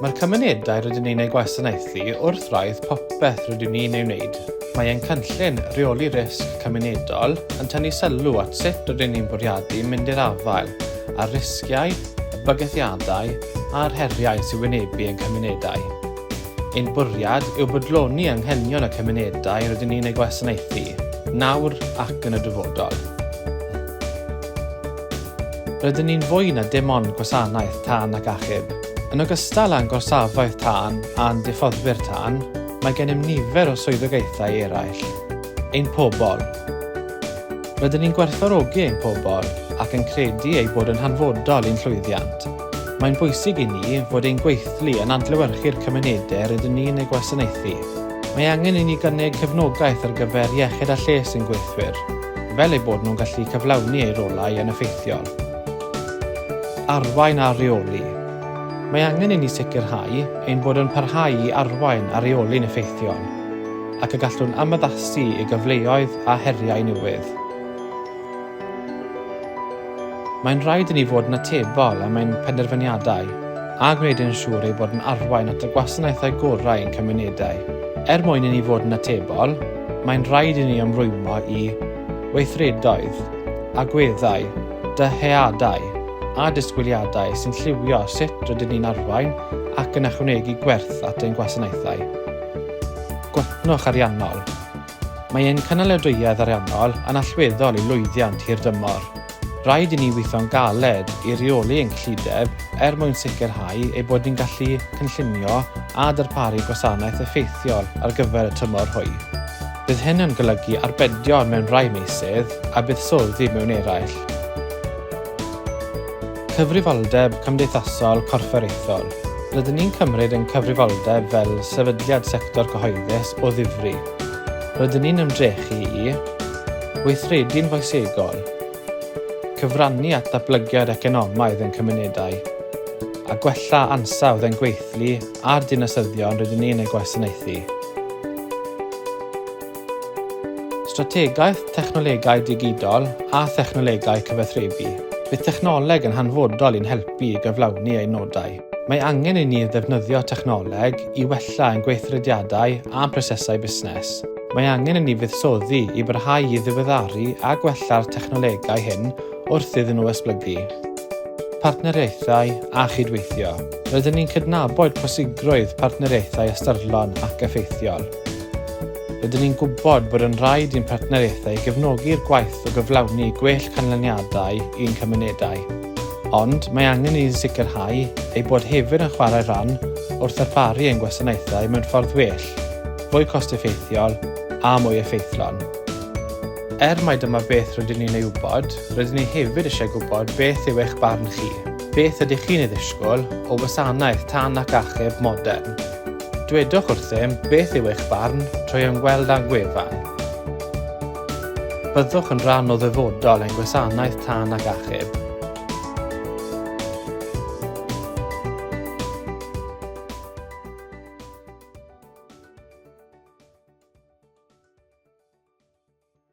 Mae'r cymunedau rydyn ni'n eu gwasanaethu wrth wraidd popeth rydyn ni'n ei wneud. Mae ein cynllun rheoli risg cymunedol yn tynnu sylw at sut rydyn ni'n bwriadu mynd i'r afael â'r risgiau, y bygythiadau a'r heriau sy'n wynebu ein cymunedau. Ein bwriad yw bodloni anghenion y cymunedau rydyn ni'n eu gwasanaethu, nawr ac yn y dyfodol. Rydyn ni'n fwy na dim ond gwasanaeth tân ac achub. Yn ogystal â'n gorsafoedd tân a'n diffoddwyr tân, mae gennym nifer o swyddogaethau eraill. Ein pobl. Rydyn ni'n gwerthfawrogi ein pobl ac yn credu eu bod yn hanfodol i'n llwyddiant. Mae'n bwysig i ni fod ein gweithlu yn adlewyrchu'r cymunedau rydyn ni'n eu gwasanaethu. Mae angen i ni gynnig cefnogaeth ar gyfer iechyd a lles ein gweithwyr, fel eu bod nhw'n gallu cyflawni eu rolau yn effeithiol. Arwain a rheoli. Mae angen i ni sicrhau ein bod yn parhau i arwain a rheoli'n effeithiol, ac y gallwn ymaddasu i gyfleoedd a heriau newydd. Mae'n rhaid i ni fod yn atebol am ein penderfyniadau a gwneud yn siŵr eu bod yn arwain at y gwasanaethau gorau i'n cymunedau. Er mwyn i ni fod yn atebol, mae'n rhaid i ni ymrwymo i weithredoedd, agweddau, dyheadau a disgwyliadau sy'n lliwio sut rydyn ni'n arwain ac yn ychwanegu gwerth at ein gwasanaethau. Gwytnwch ariannol. Mae ein cynaliadwyedd ariannol yn allweddol i lwyddiant hirdymor. Rhaid i ni weithio'n galed i reoli ein cyllideb er mwyn sicrhau ei bod ni'n gallu cynllunio a darparu gwasanaeth effeithiol ar gyfer y tymor hwy. Bydd hyn yn golygu arbedion mewn rhai meysydd a buddsoddi mewn eraill. Cyfrifoldeb cymdeithasol corfforaethol. Rydyn ni'n cymryd ein cyfrifoldeb fel sefydliad sector cyhoeddus o ddifri. Rydyn ni'n ymdrechu i weithredu'n foesegol, cyfrannu at ddatblygiad economaidd ein cymunedau, a gwella ansawdd ein gweithlu a'r dinasyddion rydyn ni'n eu gwasanaethu. Strategaeth Technolegau Digidol a Thechnolegau Cyfathrebu. Bydd technoleg yn hanfodol i'n helpu i gyflawni ein nodau. Mae angen i ni ddefnyddio technoleg i wella ein gweithrediadau a'n prosesau busnes. Mae angen i ni fuddsoddi i barhau i ddiweddaru a gwella'r technolegau hyn wrth iddyn nhw esblygu. Partneriaethau a chydweithio. Rydyn ni'n cydnabod pwysigrwydd partneriaethau ystyrlon ac effeithiol. Rydyn ni'n gwybod bod yn rhaid i'n partneriaethau gefnogi'r gwaith o gyflawni gwell canlyniadau i'n cymunedau. Ond mae angen i ni sicrhau eu bod hefyd yn chwarae rhan wrth ddarparu ein gwasanaethau mewn ffordd well, fwy cost-effeithiol a mwy effeithlon. Er mai dyma beth rydyn ni'n ei wybod, rydyn ni hefyd eisiau gwybod beth yw eich barn chi. Beth ydych chi'n ei ddisgwyl o wasanaeth tân ac achub modern? Dwedwch wrthym beth yw eich barn trwy ymweld â'n gwefan. Byddwch yn rhan o ddyfodol ein gwasanaeth tân ac achub.